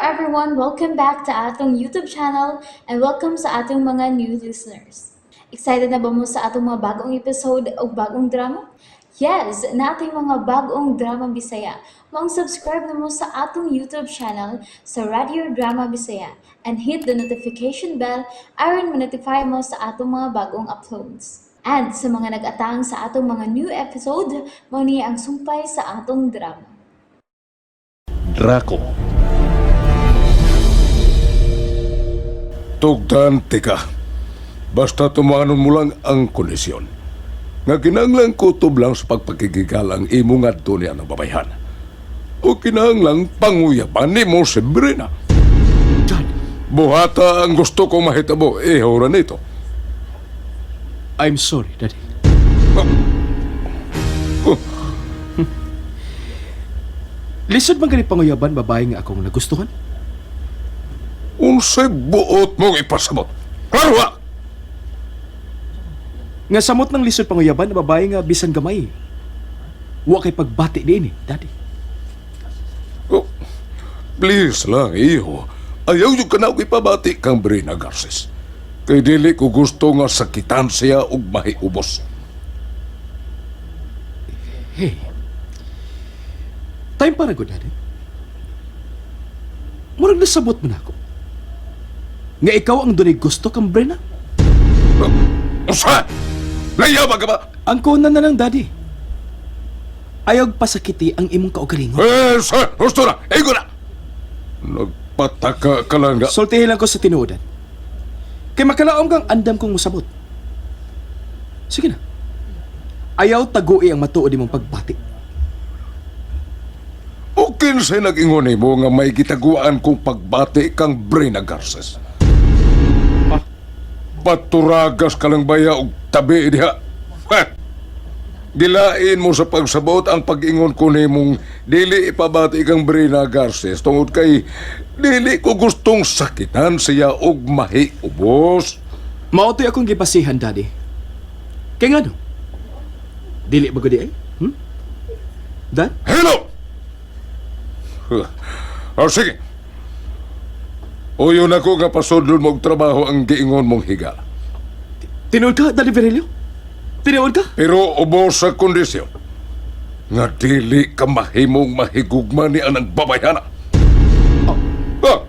everyone! Welcome back to atong YouTube channel and welcome sa atong mga new listeners. Excited na ba mo sa atong mga bagong episode o bagong drama? Yes, nating mga bagong drama Bisaya. Maong subscribe na mo sa atong YouTube channel sa Radio Drama Bisaya and hit the notification bell aron ma-notify mo sa atong mga bagong uploads. And sa mga nag-atang sa atong mga new episode, mao ni ang sumpay sa atong drama. Draco. Tugdan, tika. Basta tumanon mo lang ang kondisyon. Nga kinahanglang kutob lang sa pagpakigigal ang imong adto niya ng babayhan. O kinahanglang panguyaban ni mo si Brina. Dad, Buhata ang gusto kong mahitabo, ihura nito. I'm sorry, Daddy. Oh. Lisod man gani panguyaban babae nga akong nagustuhan. Unsay buot mong ipasabot? Klaro ha! Nga samot ng lisod panguyaban na babae nga bisan gamay. Wa kay pagbati din eh, Daddy. Oh, please lang, iho. Ayaw yung ka na og ipabati kang Brina Garces. Kay dili ko gusto nga sakitan siya og mahiubos. Hey. Time para gud, Daddy. Murag nasabot mo na ako. Nga ikaw ang dunay gusto kang Brena. Usa! Layaba ka ba? Ang kunan na lang, Daddy. Ayaw pasakiti ang imong kaugalingon. Eh, sir, gusto na! Igo na! Nagpataka ka lang nga. Sultihin lang ko sa tinuodan. Kay makalaom kang andam kong musabot. Sige na. Ayaw tagui ang matuod imong pagbati. O kinsay nag-ingon nimo nga may gitaguan kong pagbati kang Brina Garces. Ah? Paturagas ka lang baya og tabi diha. Ha! Gilain mo sa pagsabot ang pag-ingon ko nimong dili ipabati kang Brina Garces tungod kay dili ko gustong sakitan siya og mahiubos. Mao to'y akong gibasihan, Daddy. Kay ngano? Dili ba gudi ay? Dad? Hello! O sige. Uyon ako nga pasudlon mo og trabaho ang giingon mong higala. Tinuod ka, Daddy Virgilio? Tinuod ka? Pero ubos sa kondisyon nga dili ka mahimong mahigugma ni anang babayhana. Ah!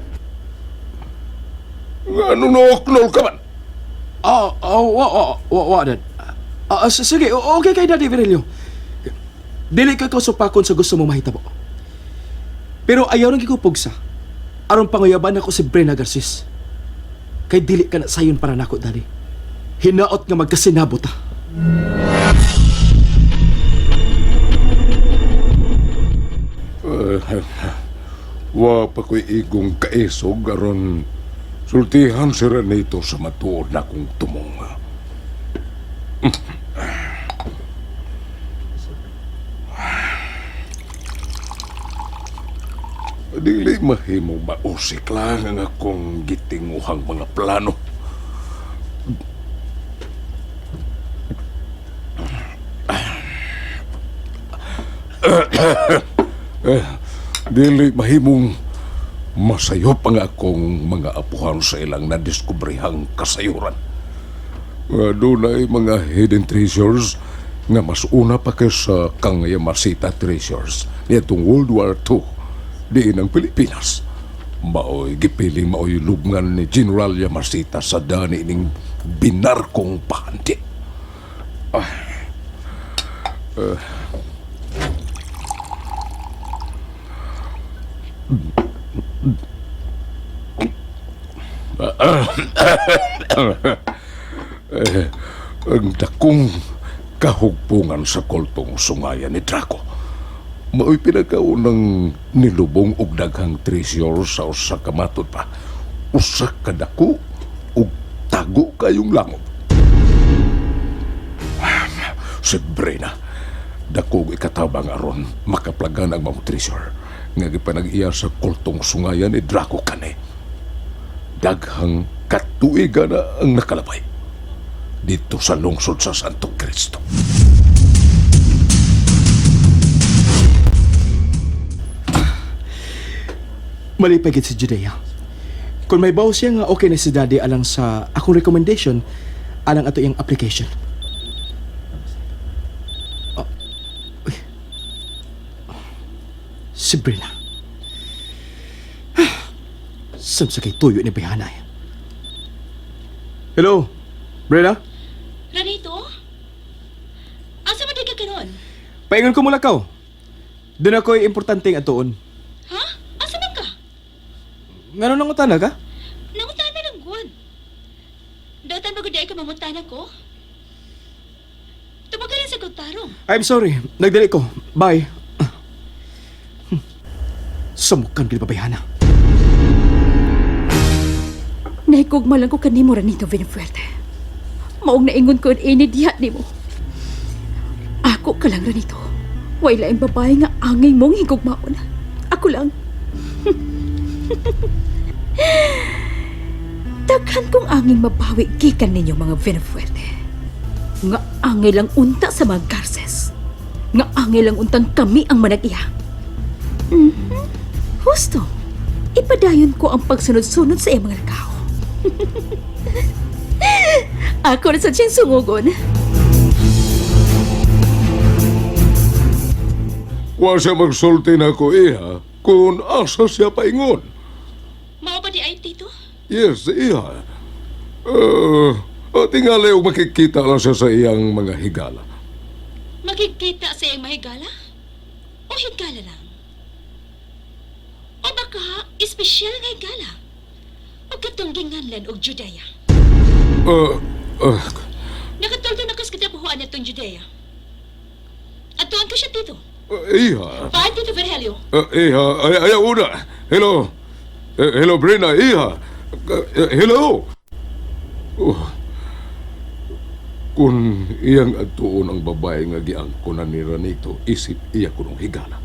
Nga nunoknol ka man. Ah, ah, wa, wa, wa, wa, Dad. Ah, sige, okay kay Daddy Virgilio. Dili ka supakon sa gusto mo mahitabo. Pero ayaw nang gikupugsa. Aron panguyaban ako si Brena Garces. Kay dili ka na sayon para nako, Daddy. Hinaot nga magkasinabot ta. Wa pa ko'y igong kaisog aron sultihan si Renito sa matuod na kong tumong. Dili mahimo mausik lang ang akong gitinguhang mga plano. Dili mahimong masayop ang akong mga apuhan sa ilang nadiskubrihang kasayuran. Nga dunay mga hidden treasures nga mas una pa kaysa kang Yamashita treasures niadtong World War II diin ang Pilipinas. Maoy gipiling maoy lubngan ni General Yamashita sa dani ning binarkong pahandi. Ang dakong kahugpungan sa kultong sungayan ni Draco. Mao'y pinakaunang nilubong og daghang treasure sa usa ka matud pa. Usa ka dako og tago kayong langob. Si Brena, dako og ikatabang aron makaplagan ang mga treasure nga gipanag-iya sa kultong sungayan ni Draco kani. Daghang katuigan na ang nakalabay dito sa lungsod sa Santo Cristo. Malipay gid si Judea. Kung may baw siya nga okay na si Daddy alang sa akong recommendation, alang ato iyang application. Oh, uy. Si Brina. Sam sa kay tuyo ni Bihanay. Hello, Brina? Ranito? Asa man di ka karon? Paingon ko mula kaw. Doon ako'y importanteng atuon. Ha? Asa man ka? Ngano nang utana ka? Nangutana lang gud. Datan ba gud ay ka mamutana ko? Tumagal sa kong. I'm sorry. Nagdali ko. Bye. Sumukan gid babayhana. Nahigugma lang ko kanimo Ranito Villafuerte. Maong naingon ko ini diha nimo. Ako ka lang Ranito. Way laing babae nga angay mong higugmaon. Ako lang. Daghan kong anging mabawi gikan ninyo mga Villafuerte. Nga angay lang unta sa mga Garces. Nga angay lang untang kami ang manag-iya. Husto. Ipadayon ko ang pagsunod-sunod sa iyang mga lakaw. Ako na sa siyang sungugon. Wa siya magsulti na ko iha kung asa siya paingon. Mao ba di ay tito? Yes, iha. Tingali og makikita lang siya sa iyang mga higala. Makikita sa iyang mahigala? O higala lang? O baka espesyal nga higala? O katong ginganlan og Judea? Uh, uh, Nakatulto na kas kitabuhuan na tong Judea. Atuan ko siya tito. Iha. Paan Tito Virgilio? Iha, ay, ayaw una. Hello. Hello, Brina, iha. Hello. Oh. Kung iyang atuon ang babae nga giangko na ni Ranito, isip iya kunong higala.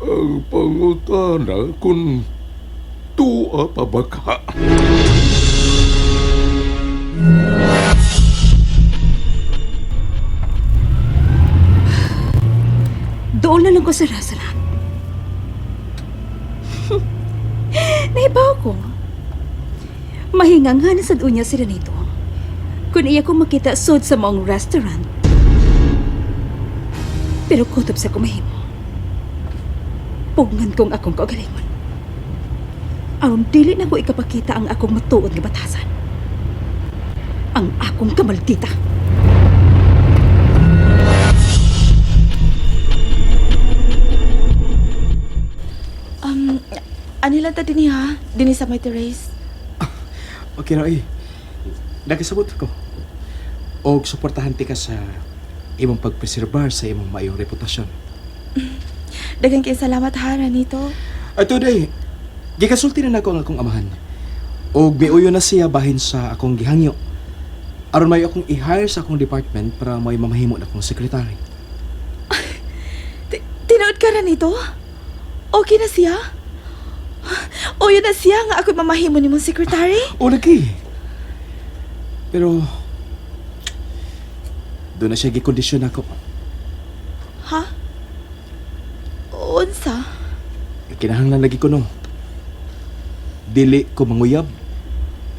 Ang pangutana kung tuwa pa ba ka? Doon na lang ko sa restaurant. Naibaw ko. Mahinga nga na sa unya si Ranito. Kung iya ko makita sod sa maong restaurant. Pero kutob sa kumahimo. Pugnan kong akong kaugalingon. Aron dili na ko ikapakita ang akong matuod nga batasan. Ang akong kamaldita. Um, ani lang ta dinhi ha? Dinhi sa may terrace. Okay ra eh. Nakasabot ko. Og suportahan ti ka sa imong pagpreserbar sa imong maayong reputasyon. Daghang kay salamat ha, Ranito. Ato day, gikasulti na nako ang akong amahan. Og miuyo na siya bahin sa akong gihangyo. Aron may akong i-hire sa akong department para may mamahimo na akong secretary. Tinuod ka, Ranito? Okay na siya? O yun na siya nga ako'y mamahimo ni mong secretary? O lagi. Pero doon na siya gikondisyon ako. Ha? Unsa? Kinahanglan lagi ko no. Dili ko manguyab.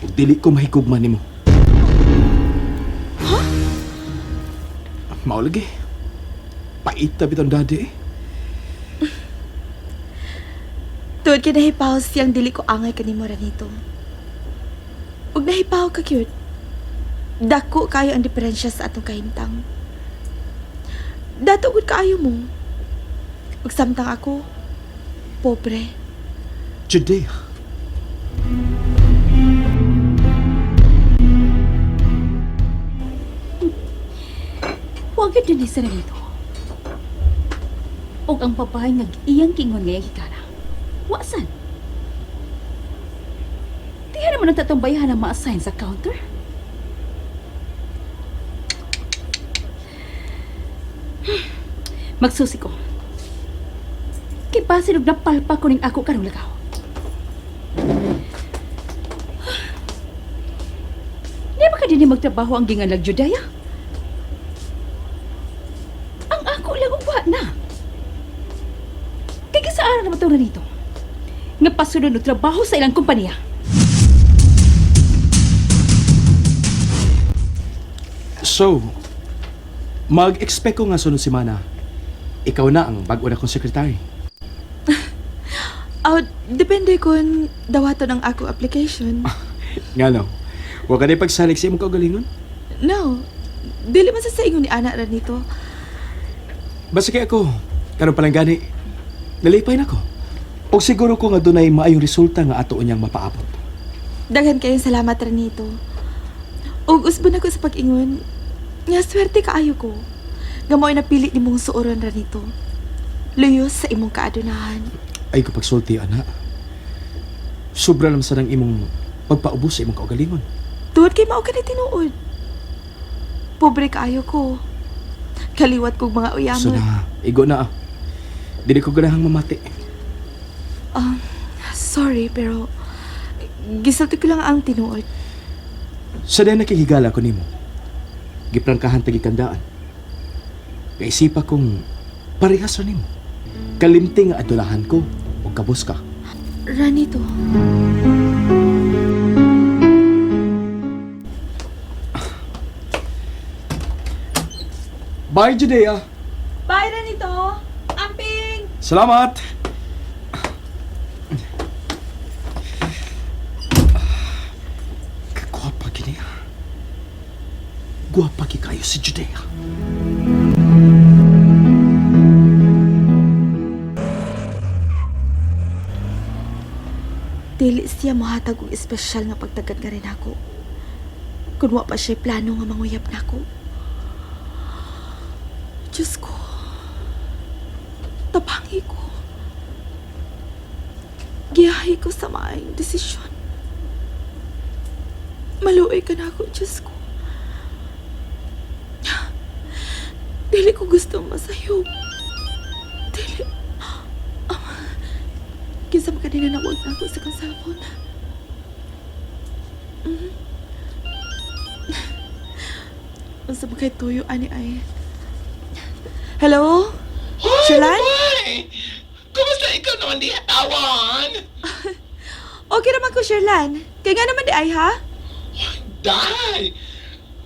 Ug dili ko mahigugma nimo. Ha? Mao lagi. Pait ta bitong daddy eh. Tuod kay nahipaw siyang dili ko angay kanimo, Ranito. Ug nahipaw ka, cute. Dako kayo ang diferensya sa atong kahimtang. Dato gud kaayo mo. Ug samtang ako, pobre. Judea. Huwag yun din sa Ranito. Og ang babae nga iyang kingon ngayang hikara. Wasan? Diha naman ang tatambayahan ang ma-assign sa counter. Magsusi ko. Kay basin og napalpa ko ning ako karong lagaw. Di ba ka din magtrabaho ang ginganlag Judea? Ang ako lang ugwa na. Kay kasaaran naman to nito. Nga pasulod og trabaho sa ilang kompanya. So, mag-expect ko nga sunod semana, ikaw na ang bago na kong secretary. Oh, depende kung dawaton ang ako application. Nga no, huwag ka na ipagsalig sa imong kaugalingon. No, dili man sa ingon ni Ana Ranito. Basta kay ako, karon palang gani, nalipay na ko. Og siguro ko nga dunay maayong resulta nga ato niyang mapaabot. Daghan kayong salamat, Ranito. Ug usbon ako sa pag-ingon, nga swerte kaayo ko. Nga mo'y napili ni mong suoron, Ranito. Luyos sa imong kaadunahan. Ay ko pagsulti, ana. Sobra lang sa nang imong pagpaubos sa imong kaugalingon. Tuod kay mao ka ni tinuod. Pobre kaayo ko. Kaliwat kog mga So uyamon. na, igo na ah. Dili ko ganahang mamati. Sorry, pero gisulti ko lang ang tinuod. Sa day nakihigala ko nimo. Giprangkahan tagikandaan. Kaisipa kong parehas ra nimo. Kalimti nga adulahan ko o kabus ka. Ranito. Bye, Judea. Bye, Ranito. Amping! Salamat! Kagwapa gini ah. Gwapa gi kayo si Judea. Dili siya mohatag og espesyal nga pagtagad nga rin ako. Kun wa pa siya plano nga manguyab nako. Diyos ko. Tabangi ko. Giyahi ko sa maayong desisyon. Maluoy ka na ako, Diyos ko. Dili ko gusto masayop. Dili. Kinsa man kanina nawag na ako sa kang cellphone. Mm. Unsa man kay tuyo ani ay. Hello? Shelan? Ay! Kumusta ikaw naman di tawan? Okay naman ko, Sherlan. Kaya nga naman di ay, ha? Day!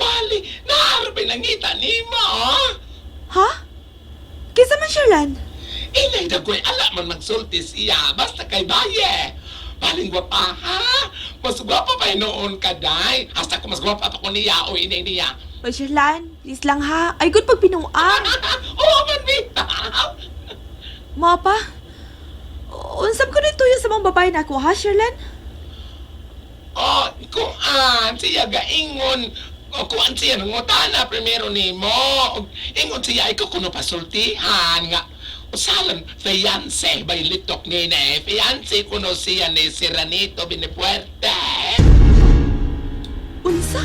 Bali, naarapin ang ngita ni mo! Ha? Kinsa man, Sherlan? Inay na ko'y ala man magsulti siya, basta kay baye. Baling gwapa, ha? Mas gwapa pa noon ka, day. Hasta ko mas gwapa pa ko niya o inay niya. Oy, Sherlan, please lang ha. Ay, good pag pinuang. Oo man, bitaw! Mo pa? Unsam ko na tuyo sa mga babae na ako, ha, Sherlan? Oh, kuan siya gaingon. O kuan siya nangutana primero nimo. Og ingon siya ikaw kuno pasultihan nga. Usalan fiance bay litok ni na fiance kuno siya ni si Ranito Benefuerte. Unsa?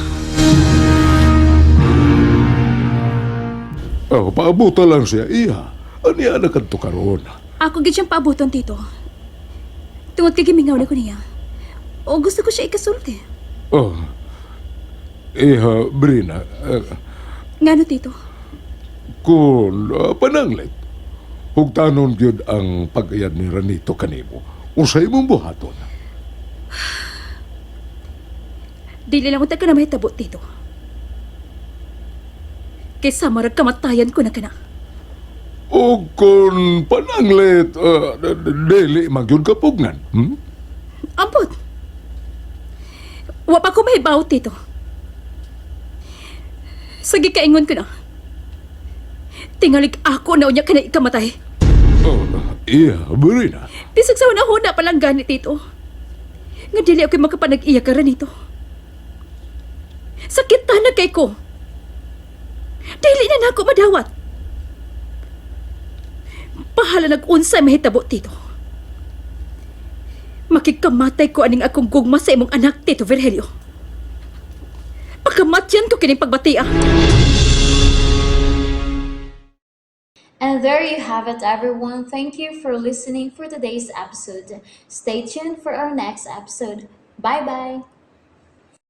Oh, paabuta lang siya, iya. Aniya na kadto karon. Ako gid siyang paabuton, Tito. Tungod kay gimingaw na ko niya. O gusto ko siya ikasulti. Oh. Iha, Brina, Ngano, Tito? kung pananglit, hugtanon gyud ang pag-iyad ni Ranito kanimo. Unsay imong buhaton? Dili lang unta ka na mahitabo, Tito. Kaysa marag kamatayan ko na kana. O kung pananglit, dili man gyud kapugnan. Ambot! Wa pa ko mahibaw, Tito. Sige, kaingon ko na. Tingalig ako na unya ka na ikamatay. Oh, iya, Brina. Bisag sa huna-huna pa lang gani, Tito. Nga dili ako makapanag-iya ka rin ito. Sakit na kay ko. Dili na nako madawat. Bahala nag-unsay mahitabo, Tito. Makikamatay ko aning akong gugma sa imong anak, Tito Virgilio. Pakamatyan ko kining pagbatia. And there you have it, everyone. Thank you for listening for today's episode. Stay tuned for our next episode. Bye bye.